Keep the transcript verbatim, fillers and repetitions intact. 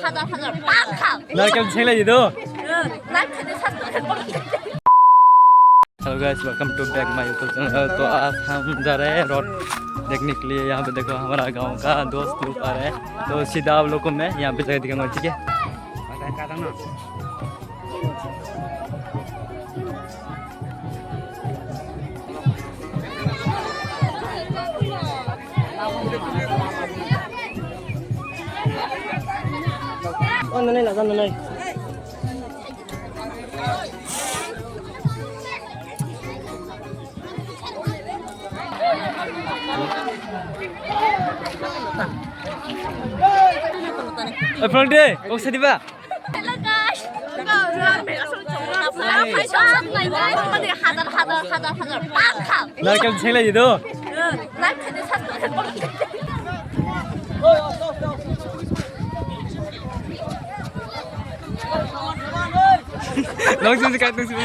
Hazar hazar, pang kham. Narkel sengla jido. Narkel de sat. Hello guys, welcome to back my YouTube channel. तो आज हम जा रहे हैं रोड देखने के लिए। यहाँ पे देखो, हमारा गांव का दोस्त लोग आ रहे हैं, तो सीधा आप लोग को मैं यहाँ पे जाके दिखाऊंगा, ठीक है? Fronte, kok sadi ba? Hello guys. Hazar hazar hazar hazar, pang kham. Narkel sengla jido. Narkel de sat. Nong sing sekat nong sing.